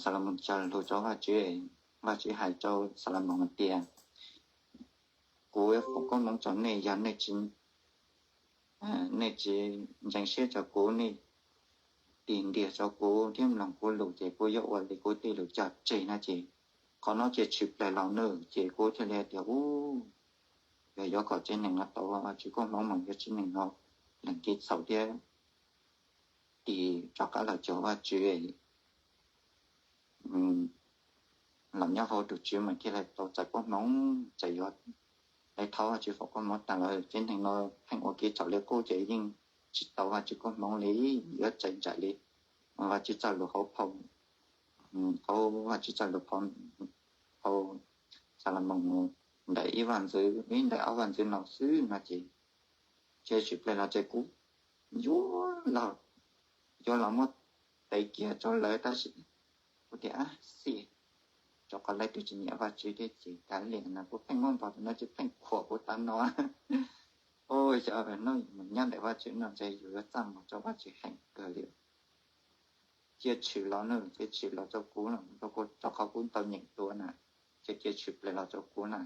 Xalamoos cog lus rau Vajtswv, Vajtswv hais rau Xalamoos hais tias, kuv foom koob hmoov rau nej yog nej tsis, nej tsis ntseeg siab rau kuv, nej tig ntiag rau kuv thiab mloog kuv lus ces kuv yuav ua li kuv tej lus cog tseg no ces qhov no ces tshwm plaws los nawb. Ces kuv thiaj li hais tias, u, yog yuav kom tsev neeg no tau Vajtswv koob hmoov mas yog tsev neeg no lees kev txhaum thiab tig rov qab los cuag Vajtswv los nyob hauv tus Tswv mas thiaj li tau txais koob hmoov, txawm yuav li thov Vajtswv foom koob hmoov tas los tsev neeg no pheej ua kev txhaum li qub ces yeej tsis tau Vajtswv koob hmoov li, yuav txais ntsais li Vajtswv txoj lus hauv phau, hauv Vajtswv txoj lus phau, phau Xalamoos ntawm ib Vaj ntxwv, ib ntawm ob Vaj ntxwv no xwb no ces, ces tshwm plaws los ces kuv yuav los, yuav los muab tev kiag rau lawv tab sis kuv tias, ab xij, rau qhov lawv twb tsis nyiam Vajtswv thiab ces kav liam no kuv pheej muab npog no ces pheej khuam kuv tas no. Ua xyov no mus nyob ntawm Vajtswv no ntshe yus yuav txaj muag rau Vajtswv heev kawg li. Cia tshwm los no, cia tshwm los rau kuv, rau qhov kuv tau nyeem tuav na, ces cia tshwm plaws los rau kuv na.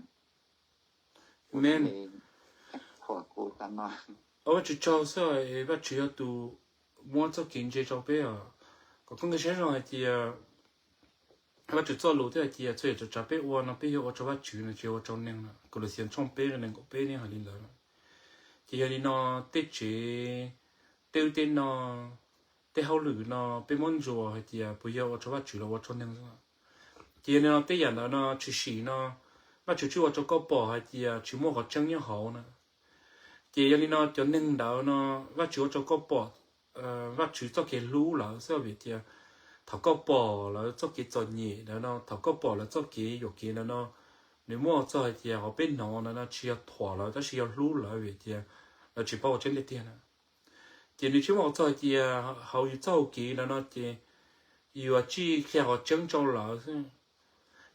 Amen. Khuam kuv tas no. Ua Vajtswv tsaug xwb, Vajtswv yog tus muab txoj kev ntse rau peb os. Kom koj nkag siab zoo hais tias Vajtswv txoj lus thiaj hais tias txhua yam txawm tsav peb ua no peb yog ua rau Vajtswv no, tsis ua rau neeg na. Kaulauxias tshooj peb nees nkaum peb yeej hais li ntawd. Ces yog li no tej tsev, tej wb tej no, tej hauj lwm no peb muab ntsuas hais tias puas yog ua rau Vajtswv los ua rau neeg xwb. Ces yog li no tej yam ntawd no tshwm sim no Vajtswv tsis ua rau koj pom hais tias tsis muaj qhov tseeb nyob hauv na. Ces yog li no cov neeg ntawd no Vajtswv ua rau koj pom Vajtswv txoj kev hlub lawv xwb vim tias thaum koj pom lawv txoj kev txom nyem ntawd no, thaum koj pom lawv txoj kev yuam kev ntawd no, nws muaj txog hais tias qhov peb hnov ntawd no tsis yog thuam lawv tab sis yog hlub lawv vim tias lawv tsis paub qhov tseeb tiag tiag na. Ces nws tsis muaj qhov txog hais tias hauv yus txoj hau kev ntawd no ces yuav tsis qhia qhov tseeb rau lawv xwb.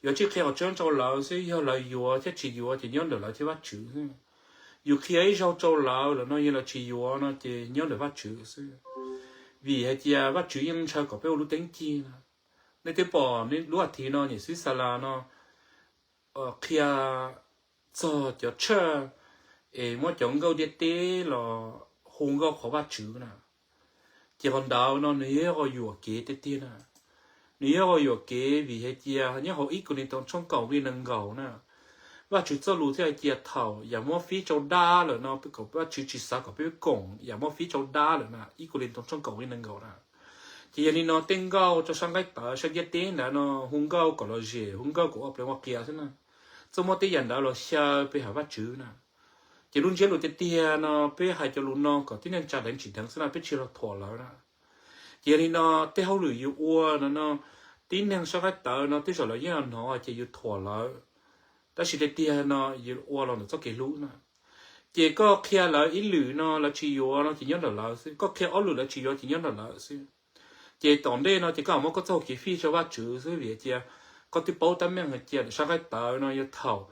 Yuav tsis qhia qhov tseeb rau lawv xwb, yog lawv yuav thiab tsis yuav ces nyob ntawm lawv thiab Vajtswv xwb. Yus qhia ib zaug rau lawv lawm no yog lawv tsis yuav no ces nyob ntawm Vajtswv xwb. Vim hais tias Vajtswv yeej ntshaw kom peb ua lub teeb cig na. Nej twb pom lub as thiv no niam xib Xalas no qhia txog cov tshaj es muab cov nkauj ntiaj teb los hu nkauj qhov Vajtswv na. Ces qhov ntawd no nws yog qhov yuam kev tiag tiag na. Nws yog qhov yuam kev vim hais tias nyob hauv ib Kauleethoos tshooj kaum nqe nees nkaum na, Vajtswv txoj lus thiaj hais tias thaum yam muab fib rau dab lawm no, Vajtswv tsis xav kom peb koom yam muab fib rau dab lawm na, ib Kauleethoos tshooj kaum nqe nees nkaum na. Ces yog li no tej nkauj rau sab nqaij tawv sab ntiaj teb ntawd no hu nkauj kom lom zem, hu nkauj kom ua pleev ua qias xwb na. Txoj muab tej yam ntawd los xyaw pe hawm Vajtswv na. Ces lub ntsiab lus tiag tiag no peb hais cov lus no kom tib neeg tsa deev tsis deev xwb na, peb tsis los thuam lawv na. Ces yog li no tej hauj lwm yus ua no no, tib neeg sab nqaij tawv no tej zaum lawv yeej hnov ces yus thuam lawv, tab sis tiag tiag no yus ua los ntawm txoj kev hlub na. Ces koj qhia lawv ib lwm no lawv tsis yuav no ces nyob ntawm lawv xwb, koj qhia ob lwm lawv tsis yuav ces nyob ntawm lawv xwb. Ces tom ntej no ces koj muab koj txoj hau kev fij rau Vajtswv xwb vim tias koj twb paub tab meeg hais tias sab nqaij tawv no yog thaum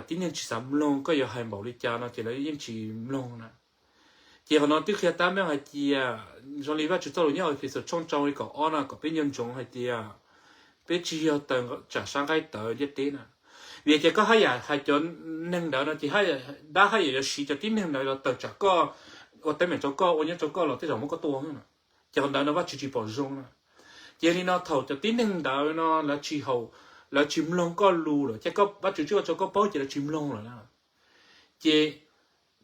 tib neeg tsis xav mloog koj yuav hais npaum li cas no ces lawv yeej tsis mloog na. Ces qhov no twb qhia tab meeg hais tias zoo li Vajtswv txoj lus nyob hauv Efexus tshooj rau li kaum ob no kom peb nco ntsoov hais tias peb tsis yog tawm tsam sab nqaij tawv ntiaj teb na. Vim tias koj haj yam hais cov neeg ntawd no ces dab haj yam yuav siv cov tib neeg ntawd los tawm tsam koj, ua teeb meem rau koj, ua nyob rau koj los tej zaum muab koj tua na. Ces qhov ntawd no Vajtswv tsis pom zoo na. Ces yog li no thaum cov tib neeg ntawd no lawv tsis haum, lawv tsis mloog koj lus lawm thiab Vajtswv tsis ua rau koj paub ces lawv tsis mloog lawm na. Ces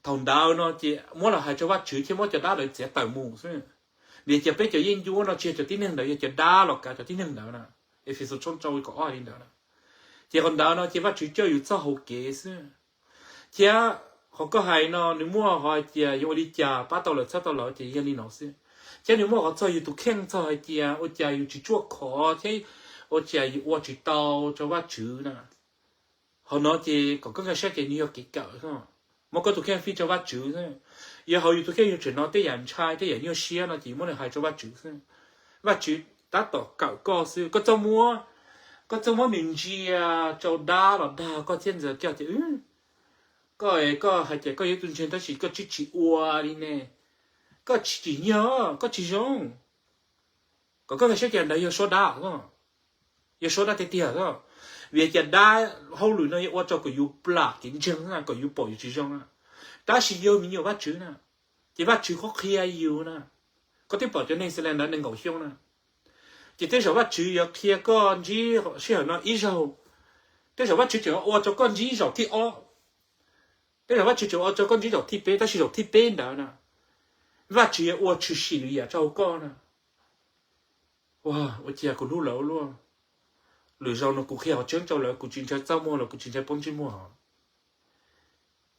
thaum ntawd no ces muab los hais rau Vajtswv thiab muab cov dab ntawd txiav tawm mus xwb. Vim tias peb cov yeeb ncuab no tsis yog cov tib neeg ntawd, yog cov dab los kav cov tib neeg ntawd na. Efexus tshooj rau li kaum ob hais li ntawd na. Ces qhov ntawd no ces Vajtswv coj yus txoj hau kev xwb. Thiab qhov koj hais no nws muaj qhov hais tias yuav ua li cas pab tau lawv txhawb tau lawv ces yog li no xwb. Thiab nws muaj qhov txog yus tus kheej txog hais tias ua cas yus tsis tsuaj khov thiab ua cas yus ua tsis tau rau Vajtswv na. Qhov no ces kom koj nkag siab tias nws yog kev kawm xwb. Muab koj tus kheej fij rau Vajtswv xwb. Yog hauv yus tus kheej yus tseem hnov tej yam ntshai tej yam nyuaj siab no ces muab nws hais rau Vajtswv xwb. Vajtswv tab tom kawm koj xwb, koj txhob muab, koj txhob muab nws ntsia rau dab los dag koj thiab ntxaws coj tias koj, koj hais tias koj yog tus ntseeg tab sis koj tsis tsis ua li ne, koj tsis tsim nyog, koj tsis zoo. Kom koj nkag siab tias ntawd yog suab dab xwb. Yog suab dab tiag tiag xwb. Vim tias dab hauj lwm no yog ua rau kom yus plam kev ntseeg na, kom yus pom yus tsis zoo na. Tab sis yog me nyuam Vajtswv na, ces Vajtswv qhuab qhia yus na. Koj twb pom cov neeg Xeev Laus ntawd nees nkaum xyoo na, ces tej zaum Vajtswv yuav qhia koj ntsib sij hawm no ib zaug, tej zaum Vajtswv tseem ua rau koj ntsib zaum thib ob, tej zaum Vajtswv tseem ua rau koj ntsib zaum thib peb, tab sis zaum thib peb ntawd na, Vajtswv yuav ua tshwm sim lwm yam rau koj na. Ua, ua cas kuv hlub lawv luaj, lwm zaus no kuv qhia qhov tseeb rau lawv, kuv tsis ntshai txaj muag los kuv tsis ntshai poob ntsej muag.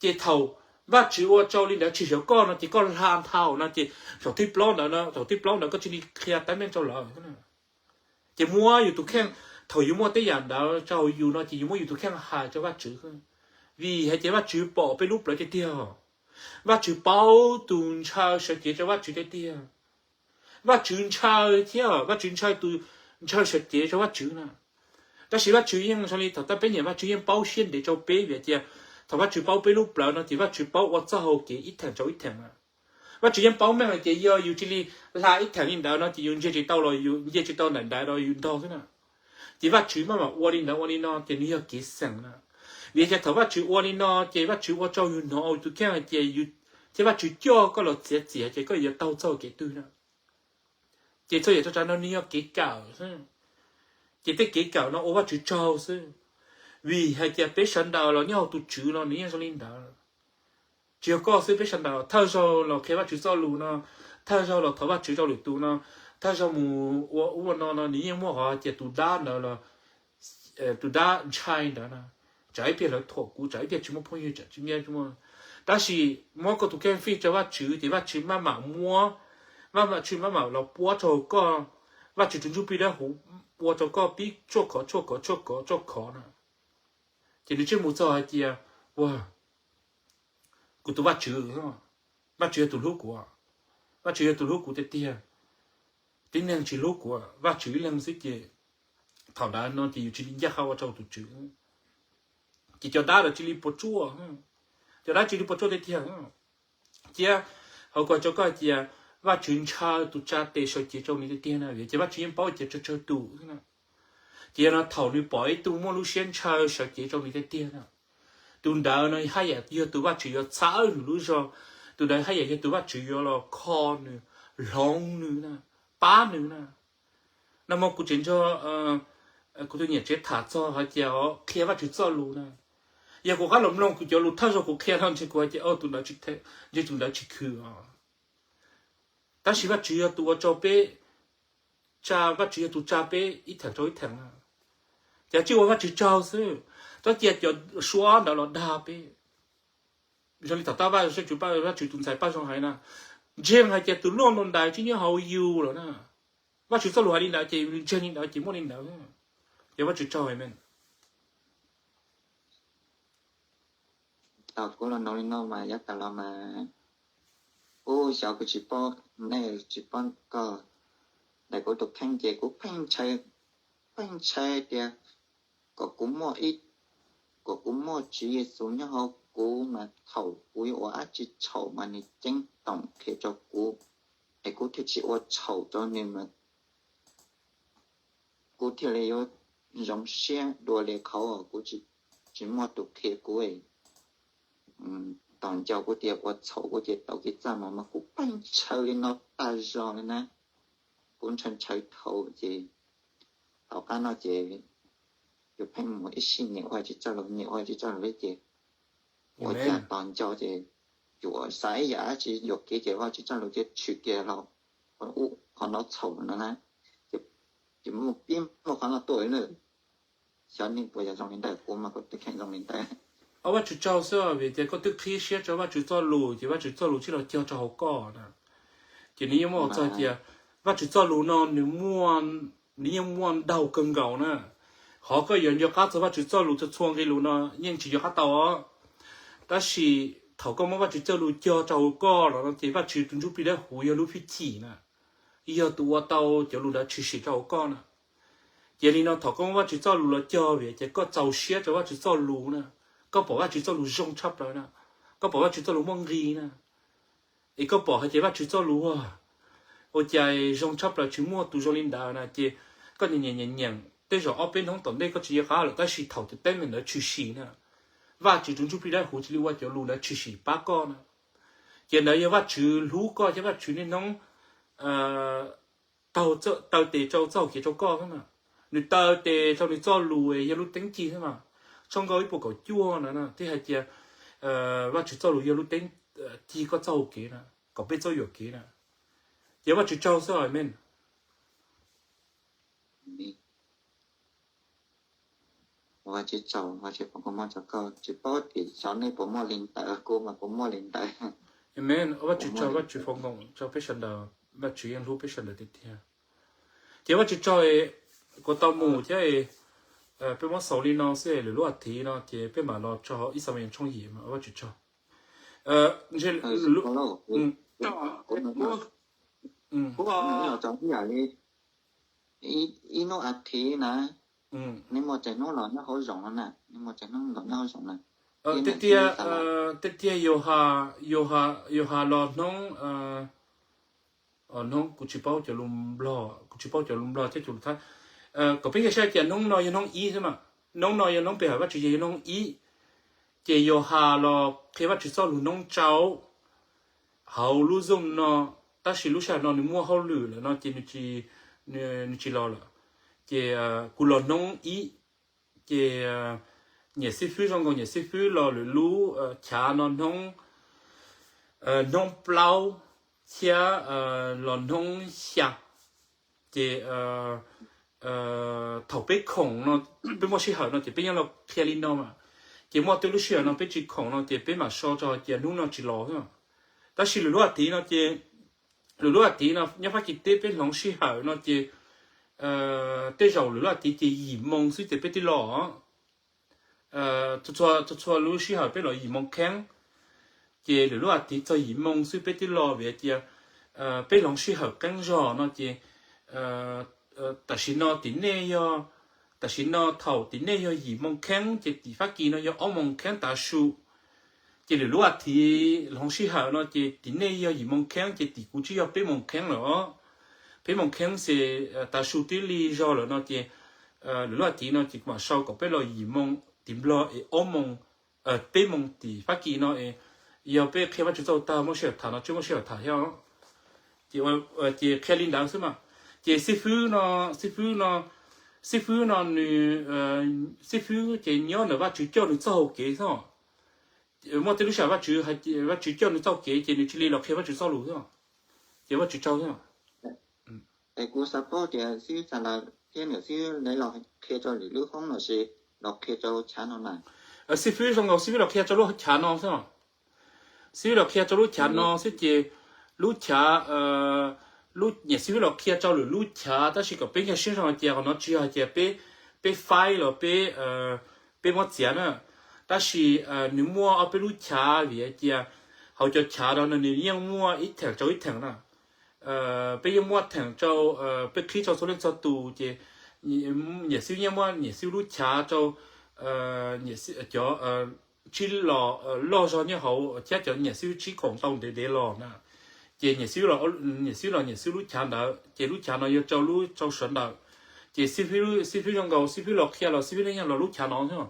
Ces thaum Vajtswv ua rau li ntawd tshwm sim koj no ces koj hla nthaum no ces zaum thib plaub ntawd no, zaum thib plaub ntawd koj cia li qhia teeb meem rau lawv. Ces muab yus tus kheej, thaum yus muaj tej yam ntawd rau yus no ces yus muab yus tus kheej hais rau Vajtswv. Vim hais tias Vajtswv pom peb lub plawv tiag tiag, Vajtswv paub tus ntshaw sawv cev rau Vajtswv tiag tiag. Vajtswv ntshaw thiab Vajtswv ntshaw tus ntshaw sawv cev rau Vajtswv na. Tab sis Vajtswv yeej zoo li thaum tab peb nyiam Vajtswv yeej paub siab ntev rau peb vim tias thaum Vajtswv paub peb lub plawv no ces Vajtswv paub ua txoj hau kev ib theem rau ib theem na. Vajtswv yeej paub meej hais tias yog yus cia li hla ib theem li ntawd no ces yus nce tsis tau los yus nce tsis tau ntawm ntawd los yus ntog xwb na. Ces Vajtswv maj mam ua li ntawd ua li no ces nws yog kev xeem na. Vim tias thaum Vajtswv ua li no ces Vajtswv ua rau yus hnov tus kheej hais tias, thiab Vajtswv coj koj los txiav txim hais tias koj yuav taug txoj kev twg na. Ces txhua yam tsav tsav no nws yog kev kawm xwb. Ces tej kev kawm no ua Vajtswv tsaug xwb. Vim hais tias peb sawv daws los nyob hauv tus Tswv no nws yeej zoo li ntawd. Tsis yog koj xwb, peb sawv daws thawj zaug los qhia Vajtswv txoj lus no, thawj zaug los thov Vajtswv rau lwm tus no, thawj zaug mus ua ub ua no no nws yeej muaj qhov hais tias tus dab ntawd los tus dab ntshai ntawd na, tsam ib pliag lawv thuam kuv, tsam ib pliag tsis muaj phooj ywg, tsam tsis muaj. Tab sis muab koj tus kheej fij rau Vajtswv ces Vajtswv maj mam muab, Vajtswv maj mam los puab rau koj, Vajtswv tus Ntsuj Plig Dawb Huv ua rau koj pib tshuaj khov tshuaj khov tshuaj khov tshuaj khov na. Ces nws thiaj mus txog hais tias, ua, kuv tus Vajtswv, Vajtswv yog tus hlub kuv, Vajtswv yog tus hlub kuv tiag tiag. Tib neeg tsis hlub kuv, Vajtswv ib leeg xwb ces thaum ntawd no ces yus cia li ncaj qha ua rau tus Tswv. Ces cov dab los cia li puas tsuaj, cov dab cia li puas tsuaj tiag tiag. Thiab hauv kuv hais rau koj hais tias Vajtswv ntshaw tus tsa tes sawv cev rau nws tiag tiag na, vim ces Vajtswv yeej paub tias tsawg tsawg tus xwb na. Ces yog no thaum nws pom ib tug muaj lub siab ntshaw sawv cev rau nws tiag tiag na, tus ntawd no haj yam yog tus Vajtswv yuav txhawb nws lub zog, tus ntawd haj yam yog tus Vajtswv yuav los kho nws, hloov nws na, pab nws na. Nag hmo kuv tseem nrog kuv tus niam tsev tham txog hais tias qhia Vajtswv txoj lus na. Yog kuv rov qab los mloog kuv cov lus thawj zaug kuv qhia no ntshe kuv hais tias tus ntawd tsis, ntshe tus ntawd tsis khwm os. Tab sis Vajtswv yog tus ua rau peb, Vajtswv yog tus tsa peb ib theem rau ib theem na. Ces tsuas ua Vajtswv tsaug xwb, txhob cia cov suab ntawd los dag peb. Zoo li thaum tab Vaj, Vajtswv tus ntxhais Paj Zoo hais na, ntseeg hais tias tus luaj ntu ntais tsis nyob hauv yus lawm na. Vajtswv txoj lus hais li ntawd ces ntseeg li ntawd ces muaj li ntawd. Ces Vajtswv tsaug, amen. Tau kuv los no li no mas yav tas los mas kuv xyov kuv tsis paub nej tsis paub koj, ntawm kuv tus kheej ces kuv pheej ntshai, pheej ntshai tias kom kuv muaj ib, kom kuv muaj Tswv Yexus nyob hauv kuv mas thaum kuv yuav ua dab tsi txhaum mas nws ceeb toom qhia rau kuv, es kuv thiaj tsis ua txhaum rau nws mas kuv thiaj li yuav zoo siab dua li qhov kuv tsis muaj tus qhia kuv. Tos nco kuv tias ua txhaum kuv ces tau kev txaj muag mas kuv pheej ntshaw li no tag zog li na. Kuv ntshaw ntshaw dhau ces tom qab no ces yus pheej mus ib sij nyiam ua tsis txawj lus, nyiam ua tsis txawj lus li ces ua cas tos nco ces yus xav ib yam dab tsi yuam kev ces ua tsis txawj lus ces tshwm kiag los ua qhov no txhaum no na. Ces pib muaj qhov no tuaj na. Xyov nej puas yog zoo li ntawd, kuv mas kuv twb kheev zoo li ntawd. Ua Vajtswv tsaug xwb vim tias koj twb qhib siab rau Vajtswv txoj lus ces Vajtswv txoj lus thiaj los cog rau hauv koj na. Ces nws yeej muaj txog tias Vajtswv txoj lus no nws muaj, nws yeej muaj ntau kawg nkaus na. Qhov koj yuav nco qab txog Vajtswv txoj lus txhua txhua nqe lus no yeej tsis nco qab tau os. Tab sis thaum koj muab Vajtswv txoj lus cog rau hauv koj los no ces Vajtswv tus Ntsuj Plig Dawb Huv yog lub fwj chim na, yog tus ua tau cov lus ntawd tshwm sim rau hauv koj na. Ces li no thaum koj muab Vajtswv txoj lus los cog vim ces koj txaus siab rau Vajtswv txoj lus na, koj pom Vajtswv txoj lus zoo tshaj plaws na, koj pom Vajtswv txoj lus muaj nqis na, es koj pom hais tias Vajtswv txoj lus ua cas zoo tshaj plaws tsis muaj tus zoo li ntawd na, ces koj nyiam nyiam nyiam nyiam tej zaum ob peb hnub tom ntej koj tsis nco qab lawm, tab sis thaum cov teeb meem ntawd tshwm sim na, Vajtswv tus Ntsuj Plig Dawb Huv cia li ua cov lus ntawd tshwm sim pab koj na. Ces ntawd yog Vajtswv hlub koj thiab Vajtswv niaj hnub taw tes rau txoj hau kev rau koj xwb na. Nws taw tes rau nws txoj lus yog lub teeb ci xwb na. Tshooj nkauj ib puas kaum cuaj na thiaj hais tias Vajtswv txoj lus yog lub teeb ci koj txoj hau kev na, kom peb txhob yuam kev na. Ces Vajtswv tsaug xwb, amen. Ua tsis tsaug, ua tsis foom koob moos rau koj, tsis paub tias xyov nej puas muaj li ntawd, kuv mas kuv muaj li ntawd. Amen, Vajtswv tsaug, Vajtswv foom koob rau peb sawv daws, Vajtswv yeej hlub peb sawv daws tiag tiag. Ces Vajtswv tsaug, kuv tau mus thiab, peb muab xaus li no xwb, lwm lub as thiv no ces peb mam los tso ib xam me tshooj yim mas Vajtswv tsaug. Ib hnub as thiv na, nej muaj tsawg hnub los nyob hauv zoov no na, nej muaj tsawg hnub los nyob hauv zoov na. Tiag tiag, tiag tiag, yus has los hnub, hnub kuv tsis paub cov lus Nplog, kuv tsis paub cov lus Nplog thiab cov lus Thaib. Kom peb nkag siab tias hnub no yog hnub ib xwb mas, hnub no yog hnub peb hawm Vajtswv ces yog hnub ib. Ces yus has los qhia Vajtswv txoj lus hnub rau hauv lub Zoom no, tab sis lub sij hawm no nws muaj hauj lwm lawm no ces nws tsis los lawm. Ces kuv los hnub ib, ces nyiam xib fwb zoo nkaus nyiam xib fwb los lwm lub chav no hnub, hnub plaub thiab los hnub xya. Ces thaum peb khoom no, peb muaj sij hawm no ces peb nyob los qhia li no mas. Ces muaj tej lub sij hawm no peb tsis khoom no ces peb mam sau rau hais tias hnub no tsis los xwb. Tab sis lwm lub as thiv no ces, lwm lub as thiv no nyob Fab Kis teb peb hloov sij hawm no ces tej zaum lwm lub as thiv ces yim moo xwb ces peb twb los. Txhua txhua lub sij hawm peb los yim moo kheeb, ces lwm lub as thiv txog yim moo xwb peb twb los vim tias peb hloov sij hawm qeeb zog no ces tam sim no tim nej yog, tam sim no thaum tim nej yog yim moo kheeb ces tim Fab Kis no yog ob moo kheeb tav su. Ces lwm lub as thiv hloov sij hawm no ces tim nej yog yim moo kheeb ces tim kuv twb yog peb moo kheeb lawm os. Peb moo kheeb ces tav su twb lig zog lawm no ces lwm lub as thiv no ces kuv mam sau kom peb los yim moo tim Nplog es ob moo, peb moo tim Fab Kis no es yog peb qhia Vajtswv txoj tag muaj sij hawm tham no twb muaj sij hawm tham thiab. Ces qhia li ntawd xwb mas. Ces xib fwb no, xib fwb no, xib fwb no nws, xib fwb ces nyob ntawm Vajtswv coj nws txoj hau kev xwb. Muaj tej lub sij hawm Vajtswv, Vajtswv coj nws txoj kev ces nws cia li los qhia Vajtswv txoj lus xwb. Ces Vajtswv tsaug xwb. Es kuv xav paub tias xib fwb Xas Las thiab niam xib fwb lawv los qhia rau lwm lub hoob los sis los qhia rau chav no na? Xib fwb zoo nkaus xib fwb los qhia rau lub chav no xwb. Xib fwb los qhia rau lub chav no xwb ces lub chav, lub niam xib fwb los qhia rau lwm lub chav tab sis kom peb nkag siab zoo hais tias qhov no tsis yog hais tias peb, peb faib los peb, peb muab txiav na. Tab sis nws muaj ob peb lub chav vim hais tias hauv cov chav no nws yeej muaj ib theem rau ib theem na. Peb yeej muaj theem rau, peb qhib rau txhua leej txhua tus ces niam xib fwb yeej muaj niam xib fwb lub chav rau cov tsib los loj zog nyob hauv thiab cov niam xib fwb tsib khoom tau ntev ntev los na. Ces niam xib fwb, niam xib fwb los niam xib fwb lub chav ntawd ces lub chav no yuav rau lub rau sawv ntawm. Ces xib fwb, xib fwb zoo nkaus xib fwb los qhia los xib fwb yeej los lub chav no xwb.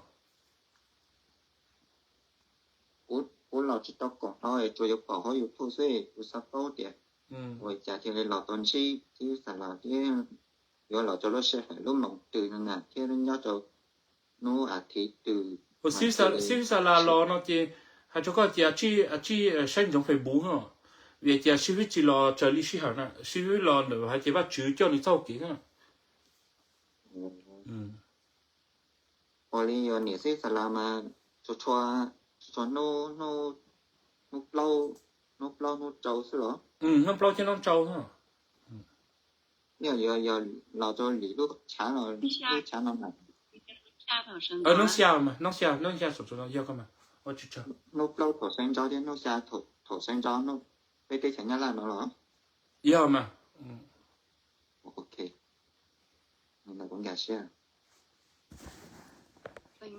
Kuv los tsis tau koom no, tsuas yuav koom hauv YouTube xwb, kuv xav paub tias ua cas thiaj li los tau ntsib xib fwb Xas Las thiab yuav los rau lub sij hawm lub moos twg no na thiab nyob rau hnub as thiv twg. Xib fwb Xas Las los no ces hais rau koj tias tsij saib ntsoov Facebook no, vim tias xib fwb tsis los raws li sij hawm na, xib fwb los ntawm hais tias Vajtswv coj nws txoj kev na. Ua li yog niam xib fwb Xas Las mas txhua, txhua hnub, hnub plaub, hnub plaub hnub rau xwb los? Hnub plaub thiab hnub rau xwb. Yog, yog los rau lwm lub chav no, lub chav no mas. Hnub xya mas, hnub xya, hnub xya saum no yog koj mas. Hnub plaub thaum sawv ntxov thiab hnub xya thaum sawv ntxov peb teb chaws Nyab Laj no los? Yog mas. Ok, kuv nkag siab.